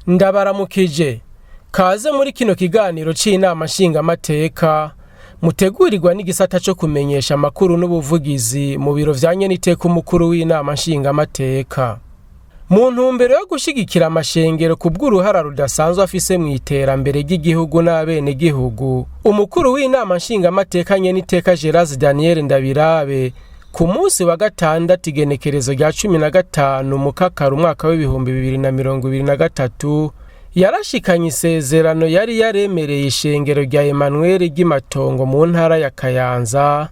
Ndabaramukije, kaze muri kino kiganiro c'inama nshingamateka mutegurirwa n'igisata co kumenyesha amakuru n'ubuvugizi mu biro vya nyeniteka umukuru w'inama nshingamateka. Mu ntumbero yo gushigikira amashengero ku bw'uruhara rudasanzwe afise mw'iterambere ry'igihugu n'abenegihugu, umukuru w'inama nshingamateka nyeniteka Gerard Daniel Ndabirabe ku munsi wa gatandatu igenekerezo rya 15 Mukakaro umwaka w'2023 yarashikanye isezerano yari yaremereye ishengero rya Emmanuel ry'Imatongo mu ntara ya Kayanza,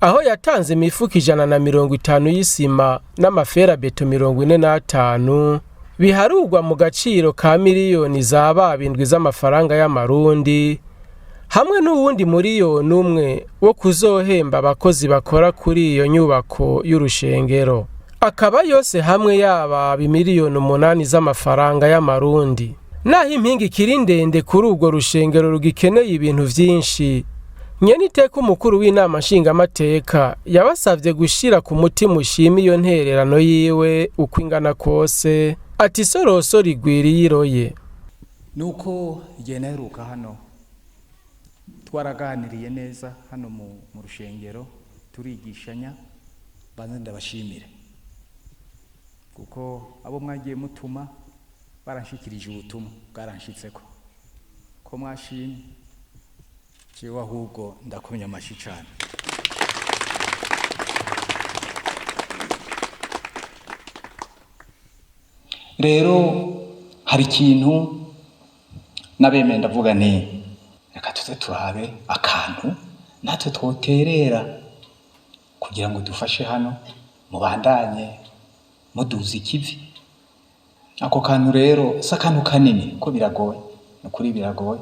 aho yatanze imifuko 150 y'isima n'amaferabeto 45 biharurwa mu gaciro ka miliyoni za babindwi z'amafaranga y'amarundi, hamwe n'uwundi muriyoni umwe wo kuzohemba abakozi bakora kuri iyo nyubako y'urushengero, akaba yose hamwe yaba imiliyoni 8 z'amafaranga y'amarundi. Naho impinga ikiri ndende kuri urwo rushengero rugikeneye ibintu vyinshi, nyeniteka umukuru w'inama nshingamateka yabasavye gushira ku mutima ushima iyo ntererano yiwe uko ingana kose, ati isoroso rigwiriye iroye. Nuko igihe naheruka hano twaraganiriye neza hano mu rushengero turigishanya, banze ndabashimire kuko abo mwagiye mutuma baranshikirije ubutumwa bwaranshitseko ko mwashimye, jewe ahubwo ndakomye amashi cane. Rero hari ikintu nabemeye ndavuga nti reka tuze turabe akantu natwe twoterera kugira ngo dufashe hano mubandanye muduza ikivi. Ako kantu rero si akantu kanini ko biragoye, ni ukuri biragoye.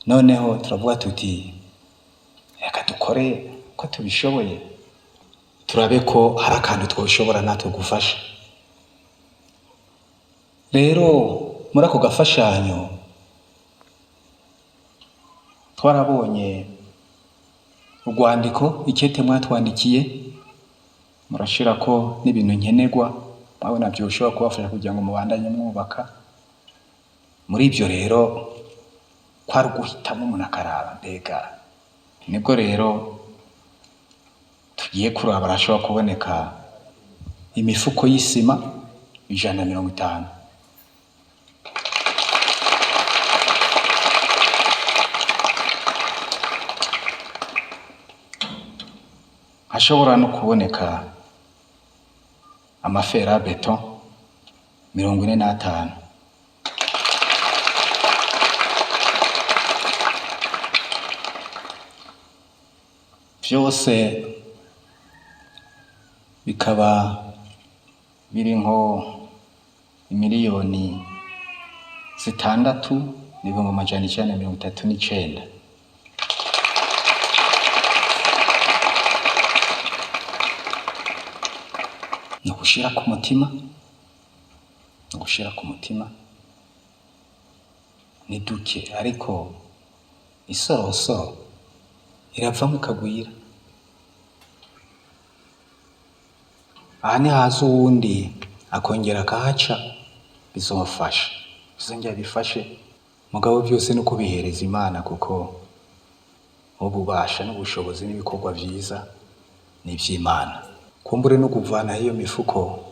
Noneho turavuga tuti reka dukore ko tubishoboye, turabe ko hari akantu twoshobora natwe gufasha. Rero muri ako gafashanyo twarabonye urwandiko ikete mwatwandikiye, murashirako n'ibintu nkenerwa mwabona vyoshobora kubafasha kugira ngo mubandanye mwubaka. Muri ivyo rero kwari uguhitamwo umuntu akaraba mbega nibwo rero tugiye kuraba harashobora kuboneka imifuko y'isima 150. Hashobora no kuboneka amafera beton 45. Vyose bikaba biri nko imiliyoni 6,939. Ni ugushira ku mutima, ni ugushira ku mutima, ni duke ariko isorosoro iravamwo ikagwira. Aha nihaza uwundi akongera akahaca, bizofasha, bizongera bifashe. Mugabo vyose ni ukubihereza Imana, kuko ububasha n'ubushobozi n'ibikorwa vyiza ni ivy'Imana. Kumbure no kuvana iyo mifuko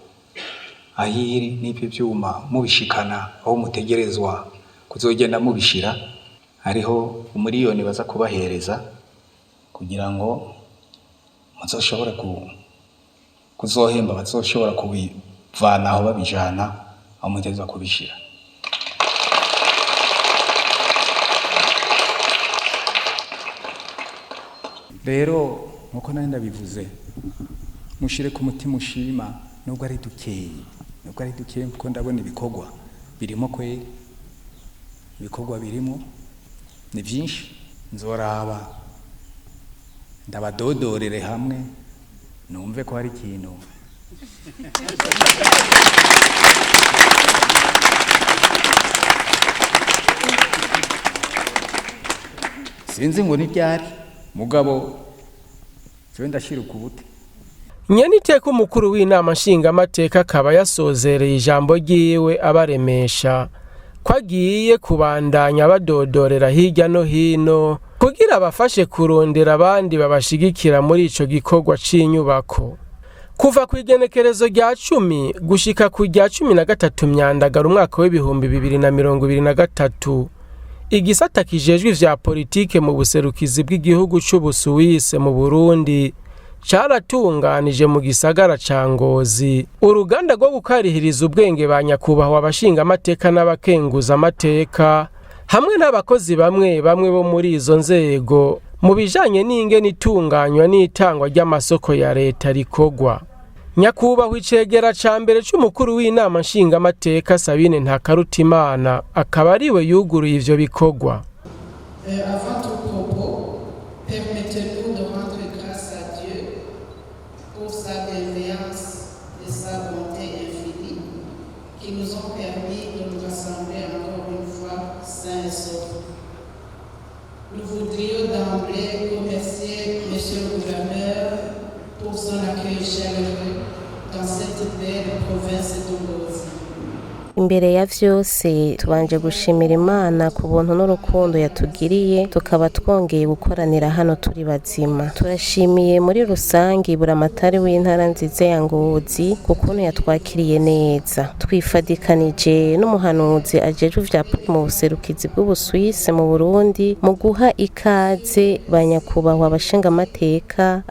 ahiri n'ivyo vyuma mubishikana aho mutegerezwa kuzogenda mubishira, hariho umuriyoni baza kubahereza kugira ngo muzoshobore kuzohemba bazoshobora kubivana aho babijana aho mutegerezwa kubishira. Rero nkuko nari ndabivuze, mushire ku mutima ushima nubwo ari dukeyi, nubwo ari dukeyi kuko ndabona ibikorwa birimo kweri, ibikorwa birimo ni vyinshi. Nzoraba ndabadodorere hamwe numve ko hari ikintu. Sinzi ngo ni ryari, mugabo jewe ndashira ukubute. Nyeniteka umukuru w'inama nshingamateka akaba yasozereye ijambo ryiwe abaremesha ko agiye kubandanya badodorera hirya no hino kugira abafashe kurondera abandi babashigikira muri ico gikorwa c'inyubako. Kuva ku igenekerezo rya 10 gushika ku rya 13 Myandagaro umwaka w'2023, igisata kijejwe ivya politike mu buserukizi bw'igihugu c'Ubusuwise mu Burundi caratunganije mu gisagara ca Ngozi uruganda rwo gukarihiriza ubwenge ba nyakubahwa abashingamateka n'abakenguzamateka hamwe n'abakozi bamwe bamwe bo muri izo nzego mu bijanye n'ingene itunganywa n'itangwa ry'amasoko ya leta rikorwa. Nyakubahwa icegera ca mbere c'umukuru w'inama nshingamateka Sabine Ntakarutimana akaba ariwe yuguruye ivyo bikorwa. Avant tout propos, permettez-nous de rendre grâce à Dieu pour sa bienveillance et sa bonté infinie qui nous ont permis de nous rassembler encore une fois sains et saufs. Nous voudrions d'emblée remercier Monsieur le gouverneur pour son accueil chaleureux dans cette belle province de Ngozi. Imbere ya vyose, tubanje gushimira Imana ku buntu n'urukundo yatugiriye, tukaba twongeye gukoranira hano turi bazima. Turashimiye muri rusange buramatari w'intara nziza ya Ngozi ku kuntu yatwakiriye neza. Twifadikanije n'umuhanuzi ajejwe ivya mu buserukizi bw'Ubuswise mu Burundi mu guha ikaze ba nyakubahwa abashingamateka,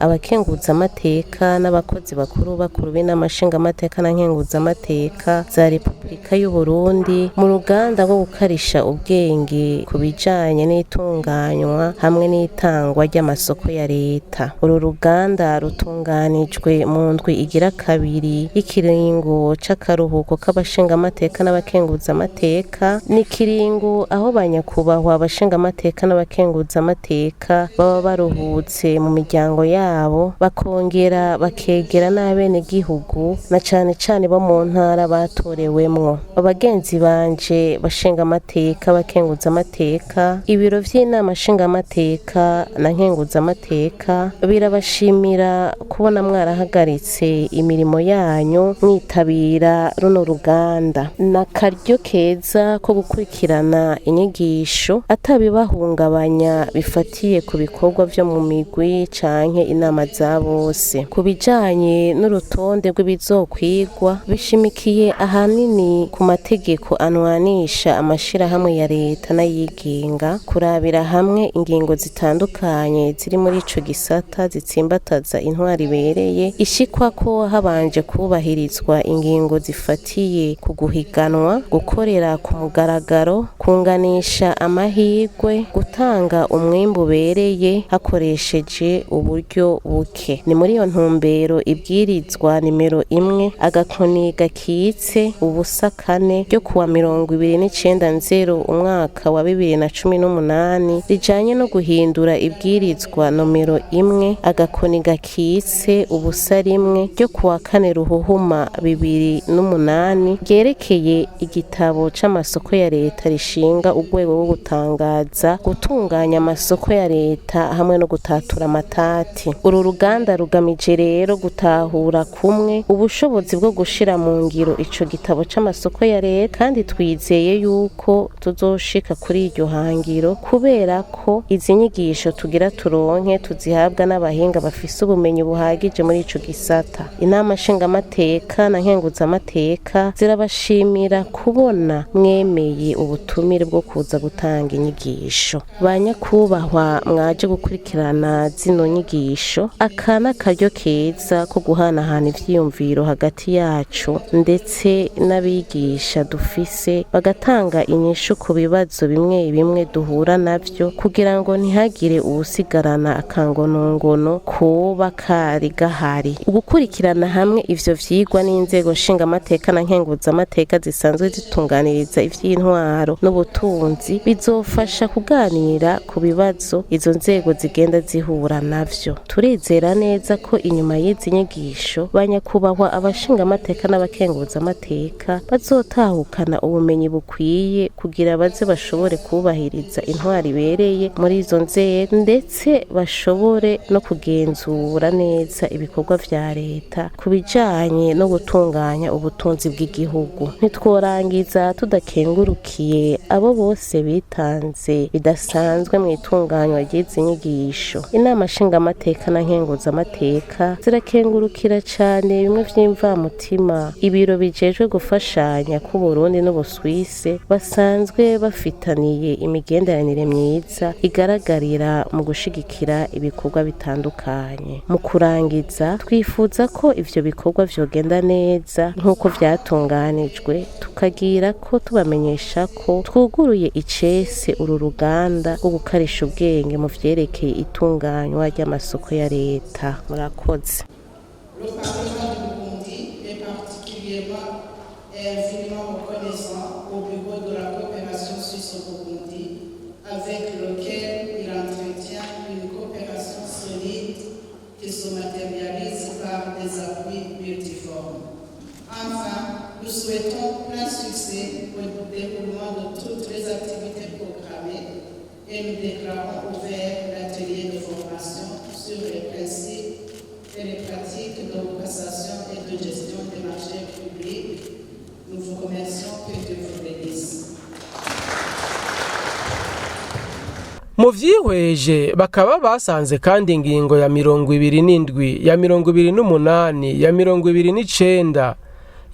abakenguzamateka n'abakozi bakuru bakuru b'inama nshingamateka na nkenguzamateka za Repubulika y'u Burundi mu ruganda rwo gukarisha ubwenge ku bijanye n'itunganywa hamwe n'itangwa ry'amasoko ya leta. Uru ruganda rutunganijwe mu ndwi igira kabiri y'ikiringo c'akaruhuko k'abashingamateka n'abakenguzamateka. Ni ikiringo aho ba nyakubahwa abashingamateka n'abakenguzamateka baba baruhutse mu miryango yabo, bakongera bakegera n'abenegihugu na cane cane bo mu ntara batorewemwo. Abagenzi banje bashingamateka, abakenguzamateka, ibiro vy'inama nshingamateka na nkenguzamateka birabashimira kubona mwarahagaritse imirimo yanyu mwitabira runo ruganda. Ni akaryo keza ko gukurikirana inyigisho atabibahungabanya bifatiye ku bikorwa vyo mu migwi canke inama za bose. Ku bijanye n'urutonde rw'ibizokwigwa, bishimikiye ahanini ku mategeko anwanisha amashirahamwe ya leta n'ayigenga, kurabira hamwe ingingo zitandukanye ziri muri ico gisata zitsimbataza intwaro ibereye ishikwako habanje kubahirizwa ingingo zifatiye ku guhiganwa, gukorera ku mugaragaro, kunganisha amahirwe, gutanga umwimbu ubereye hakoresheje uburyo buke. Ni muri iyo ntumbero ibwirizwa nimero 1-04 ryo kuwa 29 Nzero umwaka wa 2018 rijanye no guhindura ibwirizwa nomero 1-01 ryo kuwa 4 Ruhuhuma 2008 ryerekeye igitabo c'amasoko ya leta rishinga urwego rwo gutangaza, gutunganya amasoko ya leta hamwe no gutatura amatati. Uru ruganda rugamije rero gutahura kumwe ubushobozi bwo gushira mu ngiro ico gitabo c'amasoko ya leta, kandi twizeye yuko tuzoshika kuri iryo hangiro kubera ko izi nyigisho tugira turonke tuzihabwa n'abahinga bafise ubumenyi buhagije muri ico gisata. Inama nshingamateka na nkenguzamateka zirabashimira kubona mwemeye ubutumire bwo kuza gutanga inyigisho. Ba nyakubahwa mwaje gukurikirana zino nyigisho, aka n'akaryo keza ko guhanahana ivyiyumviro hagati yacu ndetse n'abigisha dufise, bagatanga inyishu ku bibazo bimwe bimwe duhura navyo kugira ngo ntihagire uwusigarana akangonongono koba kari gahari. Ugukurikirana hamwe ivyo vyigwa n'inzego nshingamateka na nkenguzamateka zisanzwe zitunganiriza ivy'intwaro n'ubutunzi bizofasha kuganira ku bibazo izo nzego zigenda zihura navyo. Turizera neza ko inyuma y'izi nyigisho ba nyakubahwa abashingamateka n'abakenguzamateka Bazotahukana ubumenyi bukwiye kugira baze bashobore kubahiriza intwari ibereye muri izo nzego, ndetse bashobore no kugenzura neza ibikorwa vya leta ku bijanye no gutunganya ubutunzi bw'igihugu. Ntitworangiza tudakengurukiye abo bose bitanze bidasanzwe mu itunganywa ry'izi nyigisho. Inama nshingamateka na nkenguzamateka zirakengurukira cane bimwe vy'imvamutima ibiro bijejwe gufashanya k'Uburundi n'Ubuswise basanzwe bafitaniye imigenderanire myiza igaragarira mu gushigikira ibikorwa bitandukanye. Mu kurangiza, twifuza ko ivyo bikorwa vyogenda neza nk'uko vyatunganijwe, tukagira ko tubamenyesha ko twuguruye icese uru ruganda rwo gukarisha ubwenge mu vyerekeye itunganywa ry'amasoko ya leta. Murakoze. Le Parlement du Burundi est particulièrement et infiniment reconnaissant au Bureau de la coopération suisse au Burundi, avec lequel il entretient une coopération solide qui se matérialise par des appuis multiformes. Enfin, nous souhaitons plein succès au déroulement de toutes les activités programmées et nous déclarons ouvert l'atelier de formation sur les principes et les pratiques de passation et de gestion des marchés publics. Nous vous remercions, que Dieu vous bénisse. Mu vyihweje bakaba basanze kandi ingingo ya 27, ya 28, ya 29,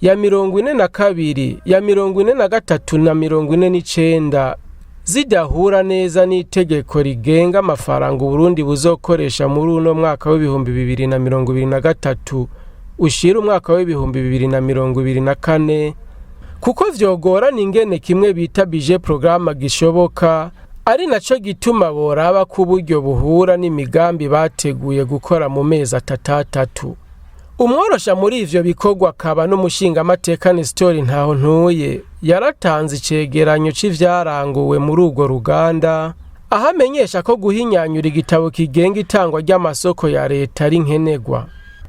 ya 42, ya 43 na 49 zidahura neza n'itegeko rigenga amafaranga Uburundi buzokoresha muri uno mwaka w'2023 ushira umwaka w'2024, kuko vyogorana ingene kimwe bita budget programme gishoboka, ari naco gituma boraba ko uburyo buhura n'imigambi bateguye gukora mu mezi 3. Umworosha muri ivyo bikorwa akaba n'umushingamateka Nestor Ntahontuye yaratanze icegeranyo c'ivyaranguwe muri urwo ruganda, aho amenyesha ko guhinyanyura igitabo kigenga itangwa ry'amasoko ya leta ari nkenerwa.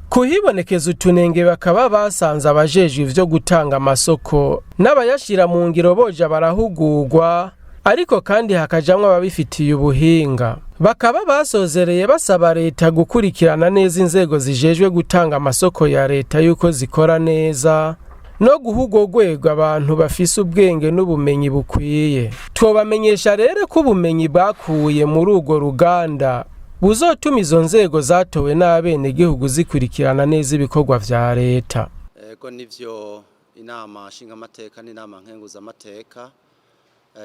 Kuhibonekeza utunenge, bakaba basanze abajejwe ivyo gutanga amasoko n'abayashira mu ngiro boja barahugurwa, ariko kandi hakajamwo ababifitiye ubuhinga. Bakaba basozereye basaba leta gukurikirana neza inzego zijejwe gutanga amasoko ya leta yuko zikora neza, no guha urwo rwego abantu bafise ubwenge n'ubumenyi bukwiye. Twobamenyesha rero ko ubumenyi bakuye muri urwo ruganda buzotuma izo nzego zatowe n'abenegihugu zikurikirana neza ibikorwa vya leta. Ego, nivyo, inama nshingamateka n'inama nkenguzamateka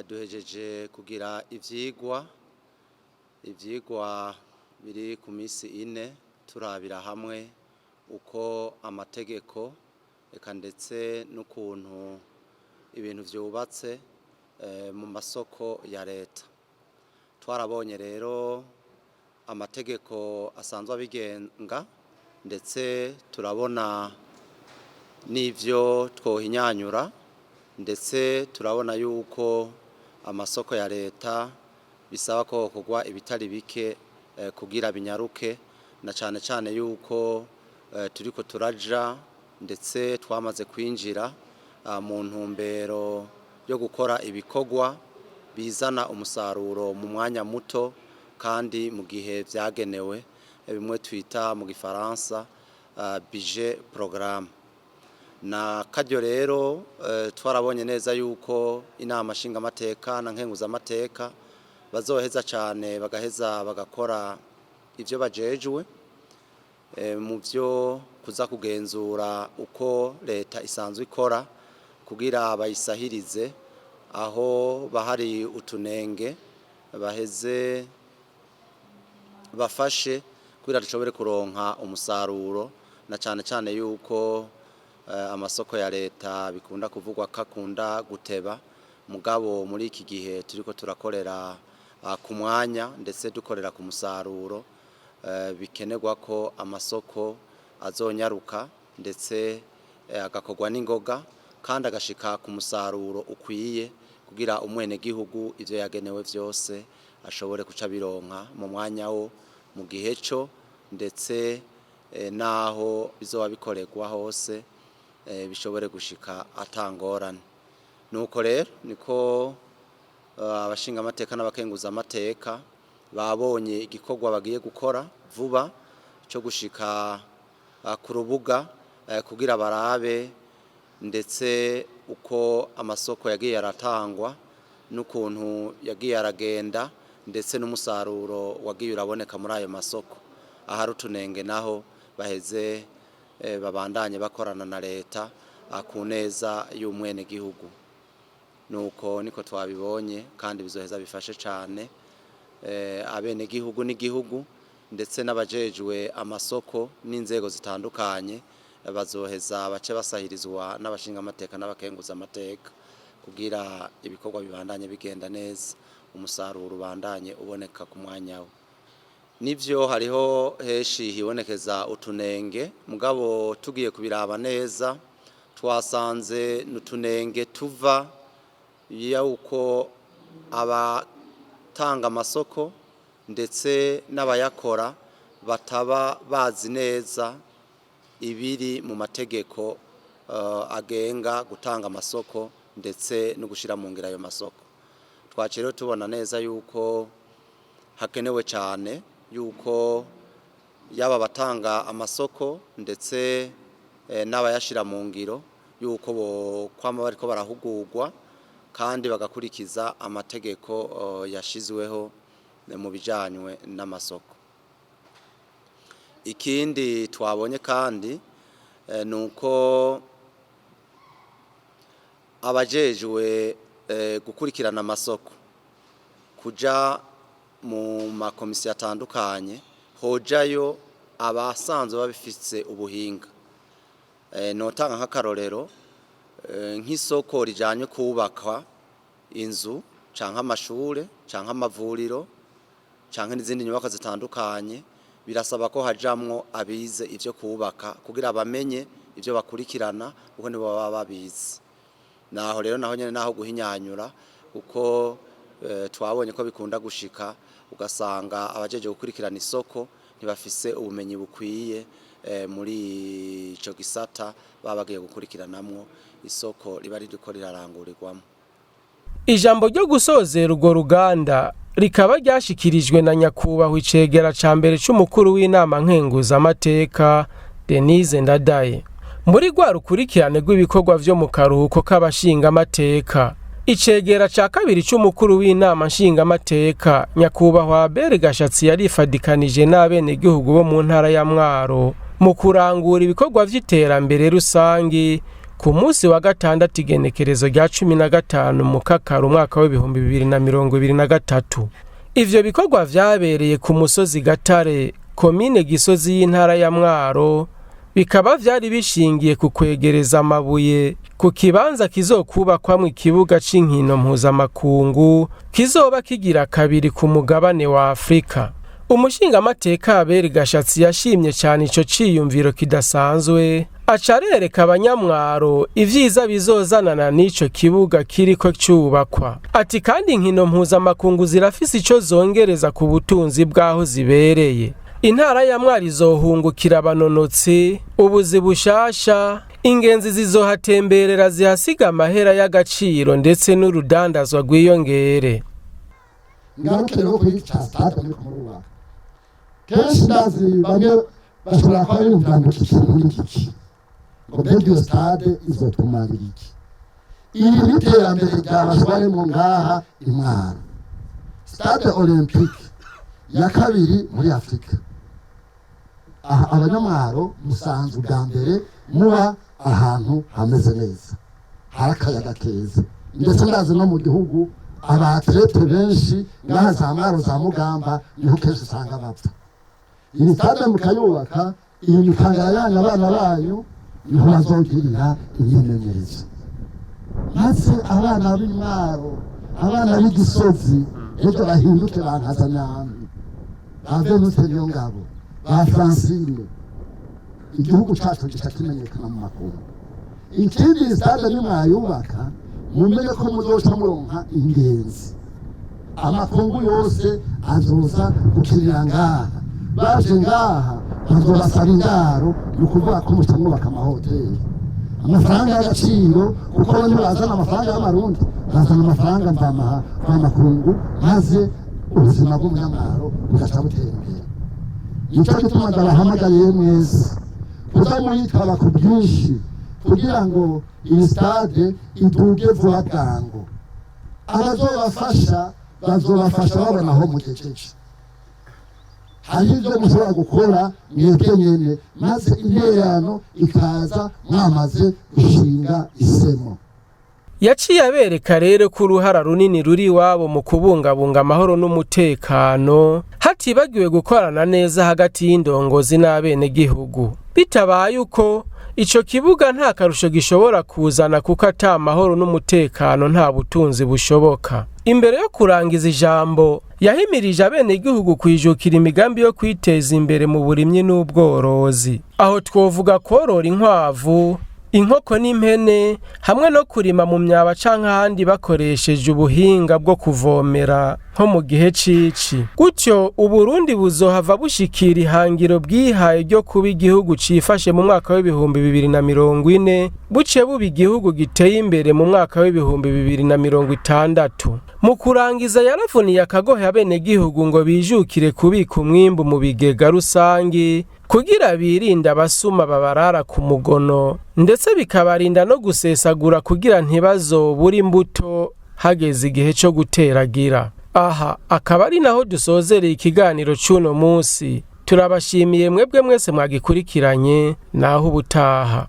duhejeje kugira ivyigwa biri ku minsi 4, turabira hamwe uko amategeko eka ndetse n'ukuntu ibintu vyubatse mu masoko ya leta. Twarabonye rero amategeko asanzwe abigenga, ndetse turabona n'ivyo twohinyanyura, ndetse turabona yuko amasoko ya leta bisaba ko kugwa ibitari bike kugira binyaruke, na cane cane yuko turiko turaja, ndetse twamaze kwinjira mu ntumbero yo gukora ibikorwa bizana umusaruro mu mwanya muto kandi mu gihe vyagenewe, bimwe twita mu gifaransa budget programme. Na karyo rero twarabonye neza yuko inama nshingamateka na nkenguzamateka bazoheza cane bagaheza bagakora ivyo bajejwe mu vyo kuza kugenzura uko leta isanzwe ikora, kugira bayisahirize aho bahari utunenge, baheze bafashe kugira dushobore kuronka umusaruro, na cane cane yuko amasoko ya leta bikunda kuvugwa ko akunda guteba. Mugabo muri iki gihe turiko turakorera ku mwanya, ndetse dukorera ku musaruro, bikenerwa ko amasoko azonyaruka, ndetse agakorwa n'ingoga kandi agashika ku musaruro ukwiye, kugira umwenegihugu ivyo yagenewe vyose ashobore kuca bironka mu mwanya wo mu gihe co, ndetse naho bizoba bikorerwa hose. bishobore gushika atangorane. Nuko rero niko abashingamateka n'abakenguzamateka babonye igikorwa bagiye gukora vuba cyo gushika ku rubuga kugira barabe ndetse uko amasoko yagiye aratangwa n'ukuntu yagiye aragenda, ndetse n'umusaruro wagiye uraboneka muri ayo masoko. Ahari utunenge naho baheze babandanye bakorana na leta ku neza y'umwenegihugu. Nuko niko twabibonye, kandi bizoheza bifashe cyane abenegihugu n'igihugu, ndetse n'abajejwe amasoko n'inzego zitandukanye bazoheza bace basahirizwa n'abashingamateka n'abakenguzamateka kugira ibikorwa bibandanye bigenda neza, umusaruro ubandanye uboneka ku mwanya we. Nivyo, hariho heshi hibonekeza utunenge, mugabo tugiye kubiraba neza twasanze n'utunenge tuva yuko abatanga amasoko ndetse n'abayakora bataba bazi neza ibiri mu mategeko agenga gutanga amasoko ndetse no gushyira mu ngiro ayo masoko. Twaciye rero tubona neza yuko hakenewe cyane yuko yaba abatanga amasoko ndetse n'abayashyira mu ngiro, yuko bo kwama bariko barahugurwa kandi bagakurikiza amategeko yashizweho mu bijanywe n'amasoko. Ikindi twabonye kandi ni uko abajejwe gukurikirana amasoko kuja mu makomisiyo atandukanye hojayo abasanzwe babifise ubuhinga. Notanga nk'akarorero, nk'isoko rijanye kubakwa inzu canke amashure canke amavuriro canke n'izindi nyubako zitandukanye, birasaba ko hajamwo abize ivyo kubaka kugira bamenye ivyo bakurikirana, kuko nibo baba babizi. Naho rero naho nyene naho guhinyanyura, kuko twabonye ko bikunda gushika ugasanga abajeje gukurikirana isoko ntibafise ubumenyi bukwiye muri ico gisata baba bagiye gukurikiranamwo isoko riba ririko rirarangurirwamo. Ijambo ryo gusozera urwo ruganda rikaba ryashikirijwe na nyakubahwa icegera ca mbere c'umukuru w'inama nkenguzamateka Denise Ndadaye. Muri rwa rukurikirane rw'ibikorwa vyo mu karuhuko k'abashingamateka, icegera ca kabiri c'umukuru w'inama nshingamateka nyakubahwa Abel Gashatsi yarifadikanije n'abenegihugu bo mu ntara ya Mwaro mu kurangura ibikorwa vy'iterambere rusangi ku munsi wa gatandatu, igenekerezo rya 15 Mukakaro umwaka w'2023. Ivyo bikorwa vyabereye ku musozi Gatare, komine Gisozi y'intara ya Mwaro, bikaba vyari bishingiye ku kwegereza amabuye ku kibanza kizokubakwamwo ikibuga c'inkino mpuzamakungu kizoba kigira kabiri ku mugabane wa Afrika. Umushingamateka Abel Gashatsi yashimye cyane ico ciyumviro kidasanzwe, aca arereka abanyamwaro ivyiza bizozanana n'ico kibuga kiriko cubakwa. Ati kandi inkino mpuzamakungu zirafise ico zongereza ku butunzi bw'aho zibereye. Intara ya Mwaro izohungukira abanonotsi, ubuzi bushasha, ingenzi zizohatemberera zihasiga amahera y'agaciro, ndetse n'urudandazwa rwiyongere. Ngaruke rero kuri iki cya stade muri kumurubaka. Kenshi ndazi bamwe bashobora kuba biyumvira ngo iki kintu ni iki, ngo mbega iyo stade izotumarira iki? Iri ni iterambere ryabashwari mu ngaha i Mwaro, stade olympique ya kabiri muri Afurika. Aha abanyamwaro musanzwe ubwa mbere muba ahantu hameze neza, hari akayaga keza, ndetse ndazi no mu gihugu aba athlètes benshi ngaha za Mwaro, za Mugamba niho kenshi usanga bapfa. Iyi stade mukayubaka, iyi mikangara yanyu, abana banyu niho bazogirira imyimenyerezo, maze abana b'Imwaro, abana b'igisozi ejo bahinduke ba Nkazanyambi, ba Venute Niyongabo, ba Francine. Igihugu cyacu gica kimenyekana mu makungu. Ikindi, iyi stade nimwayubaka mumenye ko muzoca muronka ingenzi, amakungu yose azoza gukinira ngaha. Baje ngaha bazobasaba indaro, ni ukuvuga ko muca mwubaka amahoteli. Amafaranga y'agaciro, kuko bo ntibazana amafaranga y'amarundi, bazana amafaranga mvamakungu, maze ubuzima bw'umunyamwaro bugaca butera imbere. Nicyo gituma ndabahamagariye mwese kuza muyitaba ku bwinshi kugira ngo iyi stade iduge vuba bwangu. Abazobafasha bazobafasha babona aho mugejeje. Hari ibyo mushobora gukora mwebwe nyene, maze intererano ikaza mwamaze gushinga isemo. Yaciye abereka rero ko uruhara runini ruri iwabo mu kubungabunga amahoro n'umutekano, hatibagiwe gukorana neza hagati y'indongozi n'abenegihugu. Bitabaye uko, ico kibuga nta karusho gishobora kuzana, kuko ata mahoro n'umutekano nta butunzi bushoboka. Imbere yo kurangiza ijambo, yahimirije abenegihugu kwijukira imigambi yo kwiteza imbere mu burimyi n'ubworozi. Aho twovuga korora inkwavu, inkoko n'impene, hamwe no kurima mu myaba canke ahandi bakoresheje ubuhinga bwo kuvomera nko mu gihe c'ici. Gutyo Uburundi buzohava bushikira ihangiro bwihaye ryo kuba igihugu cifashe mu mwaka w'2040, buce buba igihugu giteye imbere mu mwaka w'2060. Mu kurangiza, yaravuniye akagohe abenegihugu ngo bijukire kubika umwimbu mu bigega rusangi kugira birinde abasuma babarara ku mugono, ndetse bikabarinda no gusesagura kugira ntibazobure imbuto hageze igihe co guteragira. Aha akaba ari naho dusozereye ikiganiro c'uno musi. Turabashimiye mwebwe mwese mwagikurikiranye. Naho ubutaha.